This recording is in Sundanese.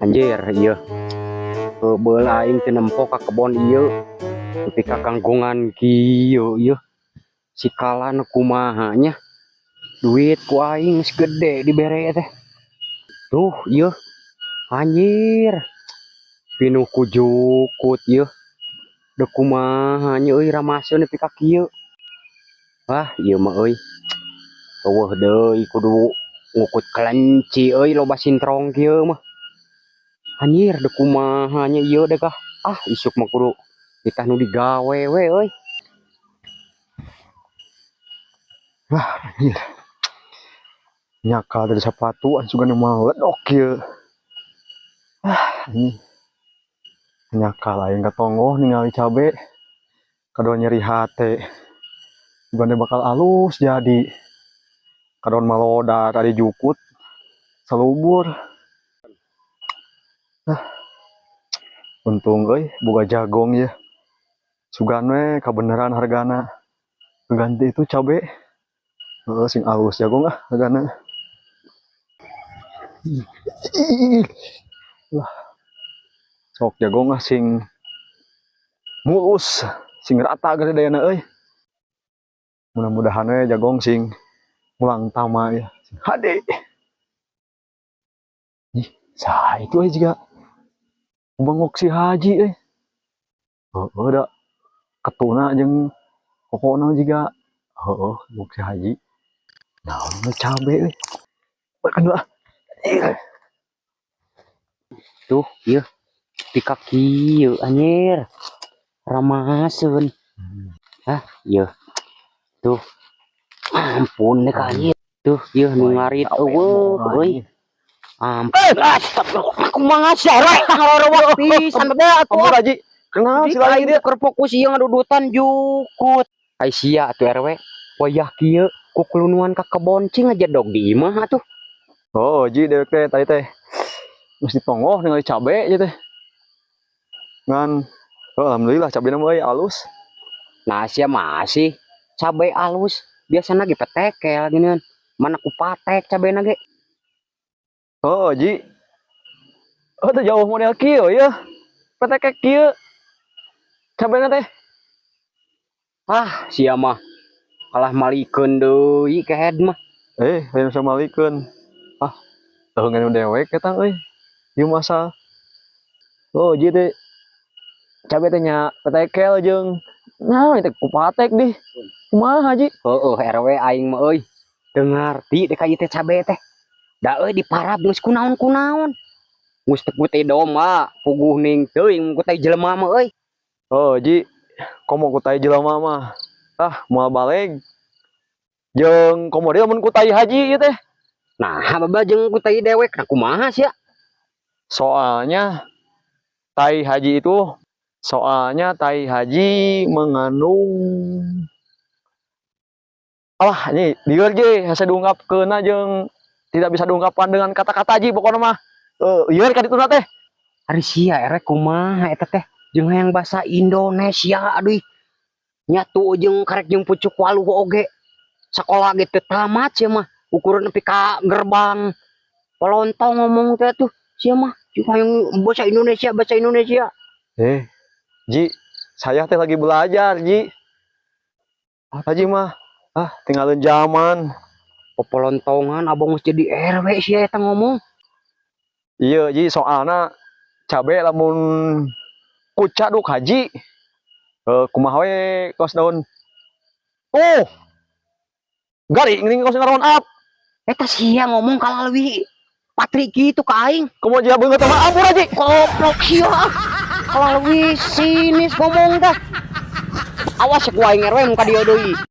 Anjir, ieu. Beula aing teu nempo ka kebon ieu. Nepi ka kangkongan kieu ieu. Sikalan kumaha nya. Duit ku aing geus gede dibere teh. Tuh, ieu. Anjir. Pinuh ku jukut ieu. Dek kumaha nya euy, ramaseun nepi ka kieu. Wah, ieu mah euy. Euweuh deui, kudu ngukut kelenci euy, loba sintrong kieu mah. Anjir, dek kumaha nya ieu deh kah. Ah, isuk mah kudu nitah nu digawe we euy. Wah, anjir. Nyakal dari sepatu sugan mah ledok ieu. Ah, ini. Nyakal aing ka tonggoh ningali cabe. Kadon nyeri hate. Bukannya bakal alus jadi. Kadon maloda tadi jukut salubur. Ah. Untung euy boga jagong ya. Sugan we kabeneran hargana. Ganti itu cabe. Heeh, sing alus jagung ah hargana. Ih. Lah. Sok jagung ah sing mulus, sing rata gede dayana euy. Mudah-mudahan we jagong sing mulang tama ya, sing hade. Ih, saha itu euy, jiga bengok si Haji euy. Heeh, da ketuna jeung kokona jiga heeh bengok si Haji. Naon we cabe euy. Aduh ah. Ih. Tuh, ieu. Di kaki ieu anjir. Ramaseun. Ah, ieu. Tuh. Ampun deh ka anjir. Tuh, ieu nu ngarit euweuh euy. Ampun. Astagfirullah, kumaha sia rek ngarorowak pisan teh atuh. Ampun, Haji. Kenal si lagi dia. Keur fokus ieu ngadudutan jukut. Ai sia atuh RW. Wayah kieu kukulunuan ka kebon, cing ngajedog di imah atuh. Oh, Ji, dewek teh tadi teh mesti tonggoh ningali cabe aja teh. Ngan oh, alhamdulillah cabena mah euy alus. Nah, sia masih cabe alus, biasana ge petekel ginian. Mana ku patek cabena ge. Oh, Ji. Oh, teu jauh model kieu ya. Petekek kieu. Cabena teh. Ah, sia mah kalah malikeun deui kehed mah. Eh, lain bisa malikeun. Ah, teu ngan dewek eta euy. Ieu masa. Oh, Ji teh cabe teh nya petekel jeung nah teh ku patek dih. Kumaha, Ji? Heueuh, RW aing mah euy. Teu ngarti deh ka ieu teh cabe teh. Da euy diparab geus kunaon-kunaon. Geus teu ku tai domba, puguh ning teuing ku tai jelema mah euy. Oh, Ji, komo ku tai jelema mah. Ah, moal baleg. Jeung komo deui lamun ku tai haji ieu teh. Nah, baba jeung ku tai dewek, nah kumaha sia? Soalnya tai haji itu, soalnya tai haji mengandung, alah, ini lieur je, hese diungkapkeunna jeung tidak bisa diungkapkan dengan kata-kata, Ji, pokokna mah. Eh, lieur ka dituna teh. Ari sia erek kumaha eta teh jeung hayang basa Indonesia, aduh. Nyatu jeung karek jeung pucuk waluh oge. Sakola ge teu tamat sia mah. Ukuran nepi ka gerbang polontong ngomong teh tuh sia mah. Jeung hayang bahasa Indonesia, bahasa Indonesia. Eh, Ji, saya teh lagi belajar, Ji. Haji mah ah tinggalin zaman. Popolontongan abang geus jadi RW sia eta ngomong. Iya, Ji, soalna cabe lamun ku caduk haji eh kumaha we kos daun. Oh. Garing ning kos ngaron up. Eta sia ngomong kalah leuwih patri kitu ka aing. Kumaha jiga beungeut mah, ampun, Haji. Goblok sia. Kalah leuwih sinis ngomong teh. Awas ya ku aing RW mun ka dieu deui.